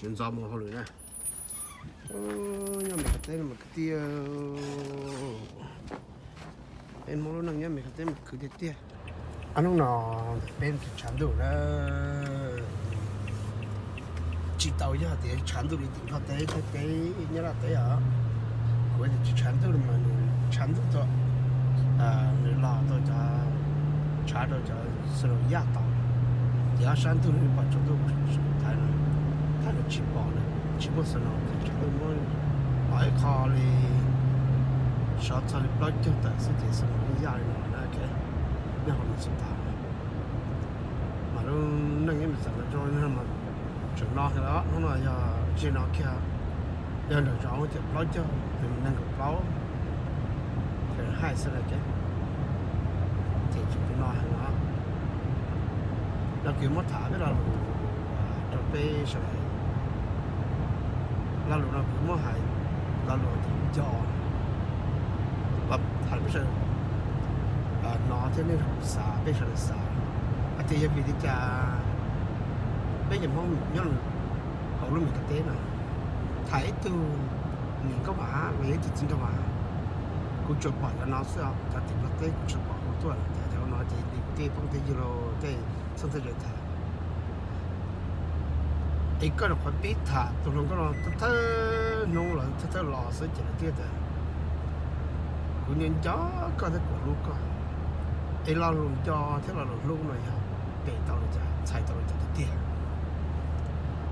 Ntxov mus hauj lwm na. Nyob Mes Kas teb no mas kwv tij, peb Hmoob lub neej nyob Mes Kas teb mas khwv tiag tiag. Ob hnub no peb tsis tshav ntuj na, tsis tau yog tias tshav ntuj li tim Nplog teb thiab peb nyob Daj teb os. Kuv tias tsis tshav ntuj no mas nws tshav ntuj tau, nws los tau cov, tshav rau cov snow yaj tau, ces ob sab ntug li pom tsaus ntuj thaiv no, thaiv no tsis pom na, tsis muaj snow ces tshav ntuj muab pom ib qho li, sov txog li plaub caug tawm xwb ces snow yaj li no na, nyob hauv Minnesota na. Mas lub neej nyob Mes Kas teb no mas tseem no heev os, hnub no yog ze no kiag, yog nram zos tias plaub caug, nees nkaum plaub, Fahrenheit xwb na ces, ces tseem no heev os. No kuv muab tham peb lo lus rau peb sawv daws, lo lus no kuv muab hais lo lus tias nco, hais peb sawv daws hnov thiab nej xav, peb sawv daws xav hais tias yog vim li cas peb cov Hmoob nyob hauv lub Mes Kas teb no, tham ib tug niam nkauj vam los yog ib tug txiv nkauj vam, kuv tsuas pom cov no xwb os, cov tim Nplog teb kuv tsuas pom hu tuaj, cov no ces li kuv tej phooj tej ywg los tej txheeb tej ze tham. Es koj nyuam qhuav pib tham tus hluas nkauj no thawj thawj hnub los thawj thawj los xwb ces lawv thiaj tias kuv nco nco koj thiab kuv hlub koj. Es lo lus nco thiab lo lus hlub no yog pem tau li cas, txhais tau li cas tiag tiag?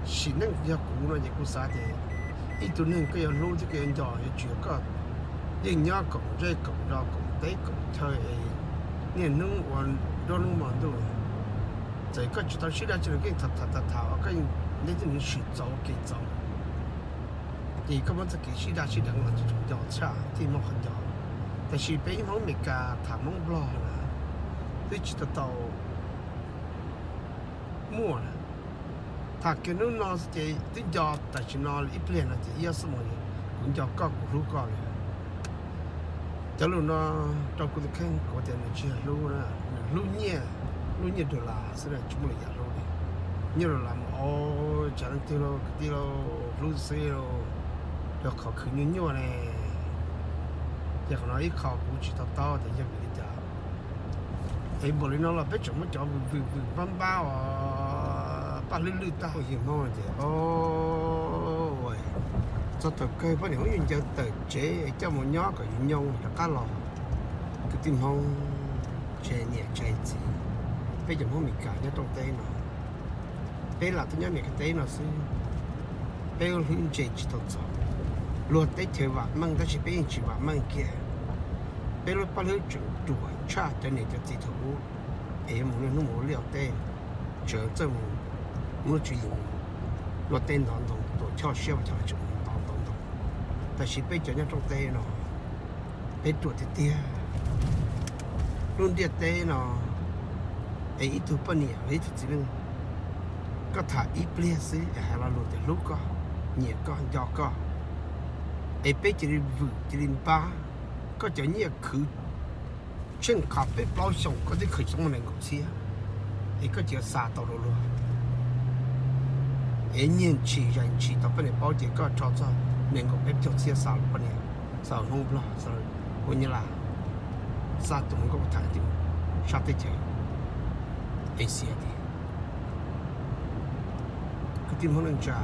Sim neej yog kuv no ces kuv xav tias ib tug neeg koj yuav hlub thiab koj yuav nco yuav tsum koj yeej nyob koom zej koom zos koom teb koom chaw es niaj hnub ua nruab hnub hmo ntuj. Txawm koj tsis tau sib daj tsi los koj yeej tham tham tham tham uas koj yeej ntev thiab nws sim txaus ua ke txaus. Ces koj muab txoj kev sib daj sib deev los tsis tshua nco tshaj thiaj muaj qhov nco. Tab sis peb Hmoob Mes Kas tham Hmoob Nplog na twb tsis tau tau muaj na. Tham kiag hnub no xwb ces twb nco, tam sim no ib pliag no ces ib ob xuab moos kuv nco koj kuv hlub koj li. Cov lus no rau kuv tus kheej kuv tias nws tsis yog hlub na, nws hlub nyiaj, hlub nyiaj dollar xwb na, tsis muaj lwm yam hlub li. Nyiaj dollar mas o, tsam leej twg lauj kwv tij lauj, hlub xwb lauj, yog qhov khwv nyuaj nyuaj ne. Ces qhov no ib qho kuv tsis to taub tias yog vim li cas. Es npaum li no los peb tseem muaj cov vwm vwm vwm npab npab os, paj hlwb lwj tag yig Hmoob ces o, txog thaum kawg poj niam muab yus ncaws tawm tsev coj mus nyob kom yus nyoo rov qab los. Kwv tij Hmoob, tsis hais niam tsis hais txiv, peb cov Hmoob Mes Kas nyob rooj teb no, peb lam tuaj nyob Mes Kas teb no xwb, peb lub hlwb ntse tsis tau txaus. Luag teb chaws vam meej tab sis peb yeej tsis vam meej kiag. Peb lub paj hlwb tseem ruam tshaj cov niam cov txiv thaum ub, es mus niaj hnub mus ua liaj ua teb, tseem txawj mus muaj lub tswv yim mus luaj teb ntov ntoo, tuam choj siab ua cas tseem mus ntov ntoo ntoo. Tab sis peb cov nyob rooj teb no, peb ruam tiag tiag. Lub ntiaj teb no, es ib tug poj niam los ib tug txiv neej, koj tham ib pliag xwb es hais lo lus tias hlub koj, nyiam koj, nco koj, es peb cia li vwm cia li npab. Koj cov nyiaj khwv tsheej qhov peb plaub xyoos koj twb khwv xyoo muaj nees nkaum txhiab, es koj cia li xa tau rau luag. Es nyiag ntshis zais ntshis tau poj niam paub ces koj rho txog nees nkaum peb caug txhiab xa rau poj niam, xa rau Hmoob Nplog, xa rau Hmoob Nyab Laj, xa tus hluas nkauj tham tim sab teb chaws Asia tiag. Kwv tij Hmoob neej tsa,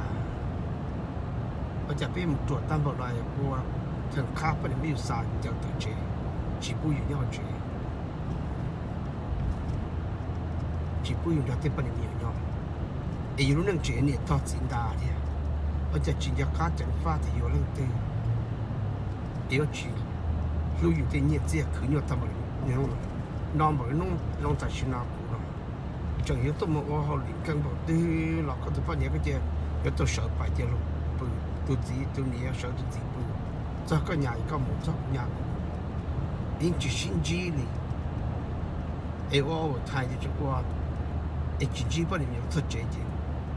ua cas peb mus ruam tag npaum no ua theem qhab poj niam muab yus xa ncaws tawm tsev, tsis pub yus nyob hauv tsev, tsis pub yus nrog tej poj niam me nyuam nyob, es yus lub neej tseem niam tog txiv nta thiab. Ua cas tsis nco qab ceev faj tias yus leej twg, es yuav tsis hlub yus tej nyiaj txiaj khwv nyuaj tag npaum li no. Npaum li hnub zoo tam sim no kuv no tseem yuav tuaj mus ua hauj lwm nkeeg npaum twg los koj tus poj niam koj cia yuav tau sawv pais cia lug pw, tus txiv tus niam yuav sawv tus txiv pw, txog koj nyas koj mus, txog kuv nyas kuv mus, yeej tsis sib ntsib li. Es ua overtime ces tseem ua, es tsis ntsib poj niam me nyuam txog tsev ces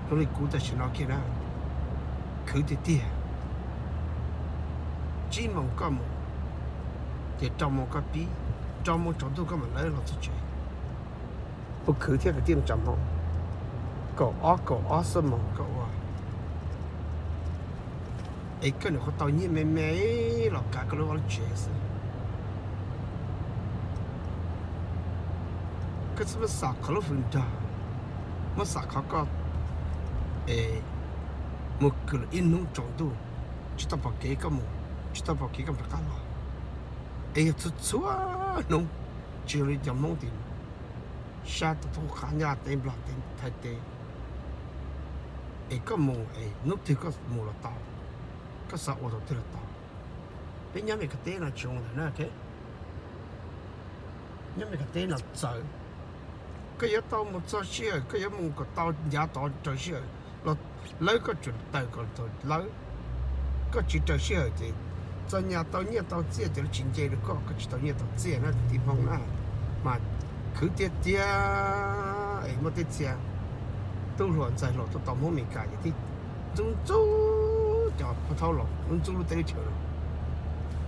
zoo li kuv tam sim no kiag na, khwv tiag tiag. Tsib moos koj mus, ces rau moos koj pib, rau moos tsaus ntuj koj mam lawv los txog tsev. Ua khwv thiab kwv tij neej tsa Hmoob, kaum ob kaum ob xuab moos koj ua, Es koj nyuam qhuav tau nyiaj me me los kav koj lub vaj lub tsev xwb. Koj txhob muab xam qhov lub hws nrog, muab xam qhov koj es mus kws los ib hnub tsaus ntuj, tsis tau pom kev koj mus, tsis tau pom kev koj rov qab los. Es yog txhua txhua hnub, tsis yog li cov Hmoob tim sab tau tub qab Nyab Laj teb Nplog teb Thaib teb, es koj mus es hnub twg koj mus los tau, koj xav ua thaum twg los tau. Peb nyob Meskas teb no tsis zoo ntawd na. Nyob Meskas teb no txawv, koj yuav tau mus txog sij hawm, koj yuav mus kom tau ncav tod raws sij hawm los lawb koj tsuas tawm kom tau lawb. Koj tsis raws sij hawm ces txog nyas tau nyiaj tau txiaj ces lawv tsis nce rau koj, koj tsis tau nyiaj tau txiaj na kwv tij Hmoob na. Mas khwv tiag tiag es muaj tej txhia tub hluas ntxhais hluas tuaj tau Hmoob Amelikas ces thiaj ntxub ntxub cov pov thawj los ntxub ntxub lub teb lub chaws no,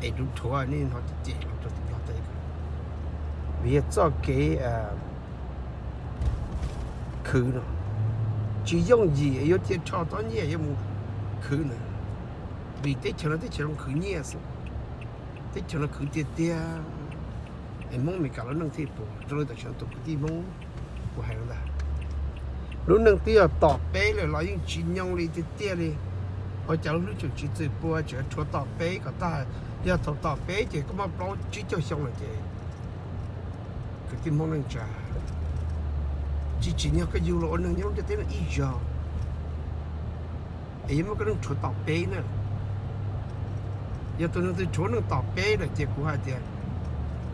es rhuav rhuav nej hnov cem cem los rau tim Nplog teb ko. Vim yog txoj kev khwv no tsis yooj yim es yuav cia rho txoj nyiaj yuav mus khwv ntawd, vim teb chaws no teb chaws zoo khwv nyiaj xwb. Teb chaws no khwv tiag tiag. Es Hmoob Amelikas lub neej thiaj puas zoo li tam sim no tus kwv tij Hmoob kuv hais no ntag. Lub neej twb yog tom peb lawm los yeej tsis nyoo li tiag tiag li. Ua cas lub hlwb tseem tsis txwm pua, tseem rhuav tom peb kom tag. Yog thaum tom peb ces koj muaj plaub tsib caug xyoo lawm ces kwv tij Hmoob neej tsa, tsis tsim nyog koj yug los ua neeg nyob lub ntiaj teb no ib zaug es yuav muab koj neej rhuav tom peb na. Yog tus neeg twg rhuav neej tom peb lawm ces kuv hais tias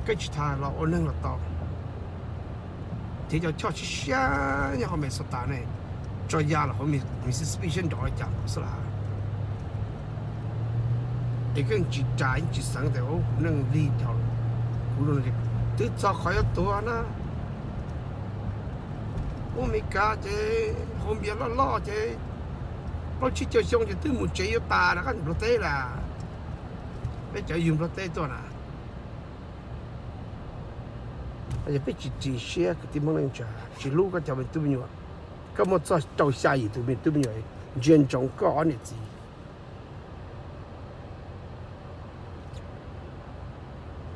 koj tsis tas los ua neeg los tau. Thiab cov choj siab siab nyob hauv Minnesota ne, tso ya los hauv Mississippi siab nrov li cas nkaus xwb las. Es koj yeej tsis ras yeej tsis xeev tias kuv neej lig dhau, kuv twb txog qhov yuav tuag na. Mus Amelikas ces haus npias loj loj ces plaub tsib caug xyoo ces twb mus tsev yuav tas rov qab Nplog teb las. Peb cov yug Nplog teb tuaj na, peb tsis ris siab kwv tij Hmoob neej tsa, tsis hlub koj cov me tub me nyuam. Koj muaj txog rau xya yim tus me tub me nyuam, ntsia ntsoov koj ob niam txiv.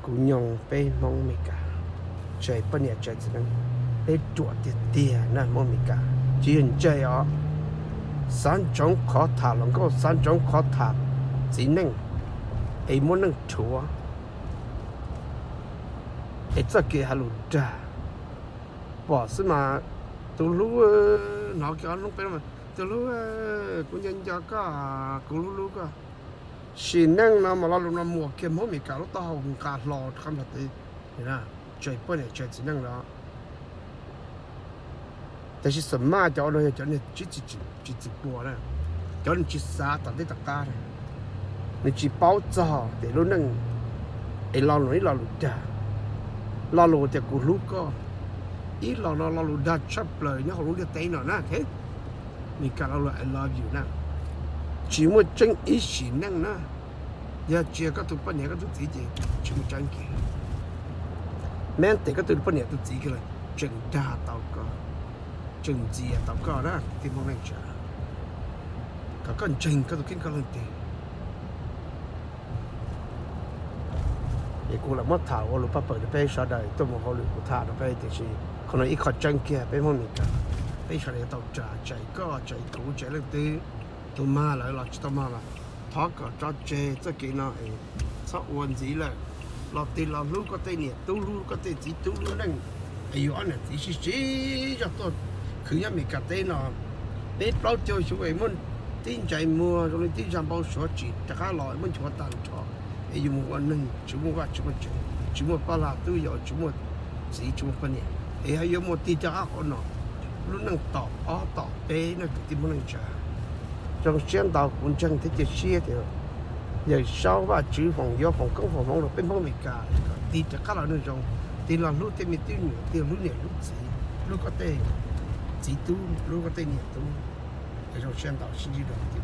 Kuv nyoog peb Hmoob Amelikas, tsa poj niam tsa txiv neej, peb ruam tiag tiag na Hmoob Amelikas, tsis yog ntse os. Xav ntsoov qhov tham hluas nkauj, xav ntsoov qhov tham txiv neej, es muab neej rhuav, es txoj kev hais lus dag. Pom xwb mas, tus hlub, hnov kiag ob hnub peb, tus hlub, kuv nco nco koj, kuv hlub hlub koj. Sim neej no mas lo lus no muas kiag Hmoob Amelikas lub taub hau nqa hlo rov qab Nplog teb, tsa poj niam tsa txiv neej los. Tab sis xav mas cov no yog cov neeg tsis txwm pua na, cov neeg tsis xav tom ntej tom qab na, nws tsis paub txog tias lub neej es lo lus ib lo lus dag. Lo lus tias kuv hlub koj, ib lo no lo lus dag tshaj plaws nyob hauv lub ntiaj teb no na. Amelikas lo lus I love you na, tsis muaj tseeb ib sim neej na. Yog tsis yog koj tus poj niam koj tus txiv ces tsis muaj tseeb kiag. Meej tes koj tus poj niam tus txiv kiag los tseem dag tau koj, tseem ntxias tau koj na kwv tij Hmoob neej tsa, kom koj ntseeg koj tus kheej koj leej twg. Es kuv lam muab tham ua lus paj pawg rau peb sawv daws tuaj mus hauj lwm kuv tham rau peb, tiam sis qhov no ib qho tseeb kiag peb Hmoob Amelikas, peb sawv daws yuav tau ras, tsa koj tsa kuv tsa leej twg, tus mag lawm los tsis tau mag los thov kom tso tseg txoj kev no es txhob ua ntxiv lawm. Los tig los hlub koj tej niam tub, hlub koj tej txiv tub lub neej, es yus ob niam txiv sib sib zog tuaj khwv nyob Amelikas teb no peb plaub caug xyoo es muaj tib ntsais muag zoo li tib zag npau suav tsis rov qab los, muab nchuav tag nrho, es yus mus ua neeg tsis muaj vaj tsis muaj tsev, tsis muaj pab lag tub yau, tsis muaj txiv tsis muaj poj niam, es yuav mus tig rov qab qhov no, lub neej tom ob tom peb na kwv tij Hmoob neej tsa. Zoo siab ntau, kuv ntseeg thiab cia siab tias Yawm Saub Vajtswv foom yuav foom koob foom hmoov rau peb Hmoob Amelikas kom tig rov qab los neeg zoo, tig los hlub tej me tub me nyuam, tig los hlub niam hlub txiv, hlub koj tej txiv tub, hlub koj tej niam tub. Es zoo siab ntau, sib ntsib dua.